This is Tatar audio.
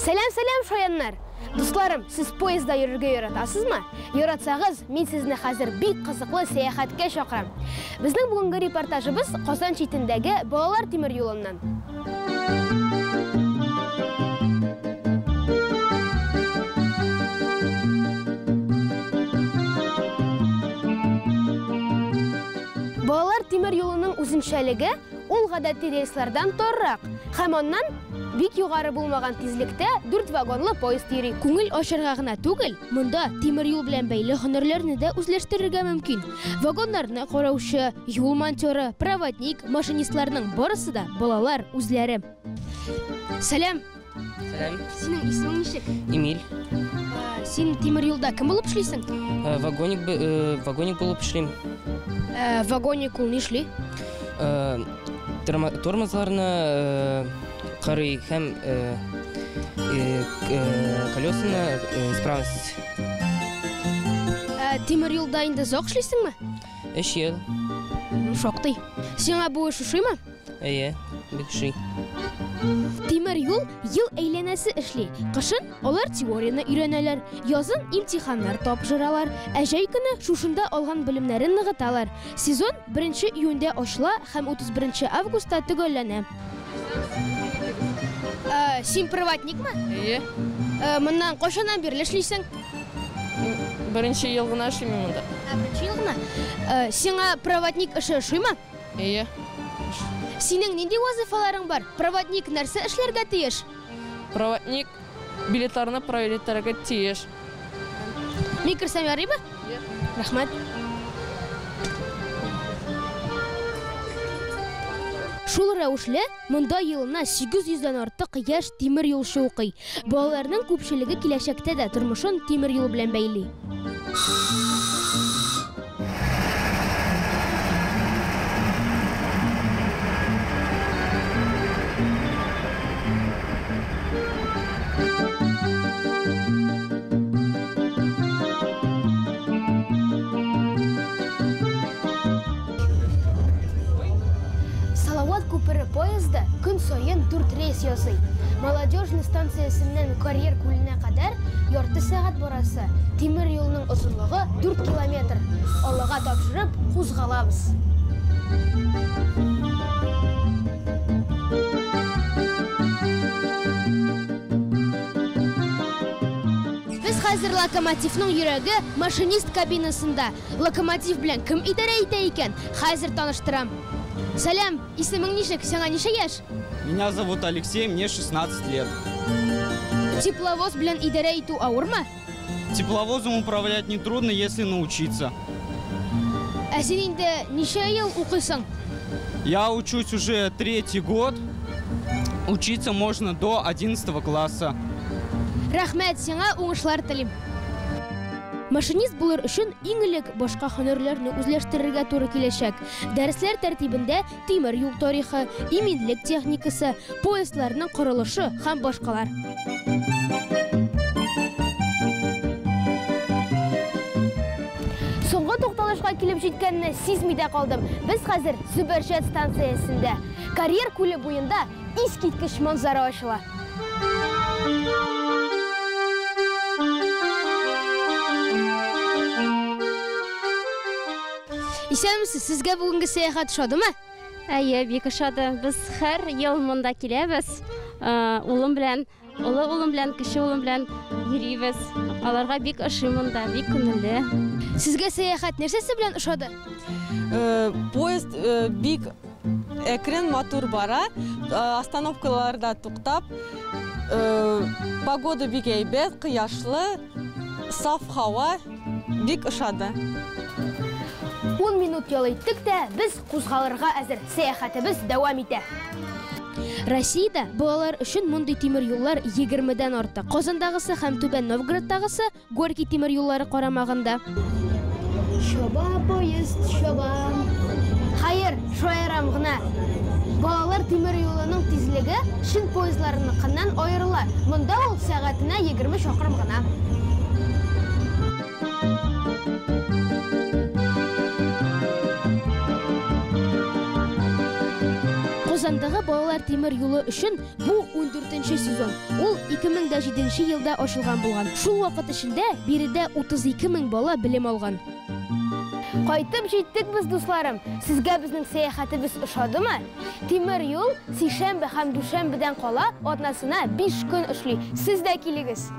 Сәлам, сәлам, шаяннар! Дусларым, сез поездда йөрергә яратасызмы? Яратсагыз, мин сезне хәзер бик кызыклы сәяхәткә чакырам. Безнең бүгенге репортажыбыз Казан читендәге балалар тимер юлыннан. Балалар тимер юлының үзенчәлеге ул гадәти рельслардан торрак һәм аннан бик югары булмаган тизлектә дүрт вагонлы поезд йөри. Күңел ачарга гына түгел, монда тимер юл белән бәйле һөнәрләрне дә үзләштерергә мөмкин. Вагоннарны караучы, юл монтеры, проводник, машинистларның барысы да балалар үзләре. Сәлам. Сәлам. Синең исемең ничек? Эмиль. Син тимер юлда кем булып эшлисең? Вагоник, вагоник булып эшлим. Вагоник ул нишли? Тормозларны карый һәм колесаны исправность. Тимер юлда инде озак эшлисеңме? 3 ел. Шактый. Сиңа бу эш ошыймы? Әйе, бик ошый. Тимер юл ел әйләнәсе эшли. Кышын алар теорияне өйрәнәләр, язын имтиханнар тапшыралар, ә җәй көне шушында алган белемнәрен ныгыталар. Сезон 1 июньдә ачыла һәм 31 августта төгәлләнә. Син проводникмы? Әйе. Моннан кайчаннан бирле эшлисең? Беренче ел гына эшлим мин монда. Беренче ел гына? Сиңа проводник эше ошыймы? Әйе. Синең нинди вазыйфаларың бар? Проводник нәрсә эшләргә тиеш? Проводник билетларны проверить итәргә тиеш. Мин керсәм ярыймы? Рәхмәт. Шул рәвешле монда елына 800 дән артык яшь тимер юлчы укый. Балаларның күпчелеге киләчәктә дә тормышын тимер юл белән бәйли. Салават күпере поезды көн саен 4 рейс ясый. Молодежный станциясеннән Карьер күленә кадәр ярты сәгать барасы. Тимер юлның озынлыгы 4 километр. Аллага тапшырып кузгалабыз. Без хәзер локомотивның йөрәге машинист кабинасында. Локомотив белән кем идарә итә икән? Хәзер таныштырам. Сәлам, исемең ничек? Сиңа ничә яшь? Меня зовут Алексей, мне 16 лет. Тепловоз белән идарә итү авырмы? Тепловозом управлять нетрудно, если научиться. Ә син инде ничә ел укыйсың? Я учусь уже 3-й год. Учиться можно до 11 класса. Рәхмәт, сиңа уңышлар телим. Машинист булыр өчен иң элек башка һөнәрләрне үзләштерергә туры киләчәк. Дәресләр тәртибендә тимер юл тарихы, иминлек техникасы, поездларның корылышы һәм башкалар. Соңгы тукталышка килеп җиткәнне сизми дә калдым. Без хәзер Зөбәрҗәт станциясендә. Карьер күле буенда искиткеч манзара ачыла. Исәнмесез, сезгә бүгенге сәяхәт ошадымы? Әйе, бик ошады. Без һәр ел монда киләбез. Улым белән, олы улым белән, кече улым белән йөрибез. Аларга бик ошый монда, бик күңелле. Сезгә сәяхәт нәрсәсе белән ошады? Поезд бик әкрен, матур бара. Остановкаларда туктап, погода бик әйбәт, кояшлы, саф һава, бик ошады. 10 минут ял иттек тә, без кузгалырга әзер. Сәяхәтебез дәвам итә. Россиядә балалар өчен мондый тимер юллар 20-дән артык. Казандагысы һәм Түбән Новгородтагысы Горький тимер юллары карамагында. Чаба поезд, чаба. Хәер, шаярам гына. Балалар тимер юлының тизлеге чын поездларыныкыннан аерыла. Монда ул сәгатенә 20 чакрым гына. Казандагы балалар тимер юлы өчен бу 14 сезон. Ул 2007 елда ачылган булган. Шул вакыт эчендә биредә 32 мең бала белем алган. Кайтып җиттек без, дусларым. Сезгә безнең сәяхәтебез ошадымы? Тимер юл сишәмбе һәм дүшәмбедән кала атнасына 5 көн эшли. Сез дә килегез.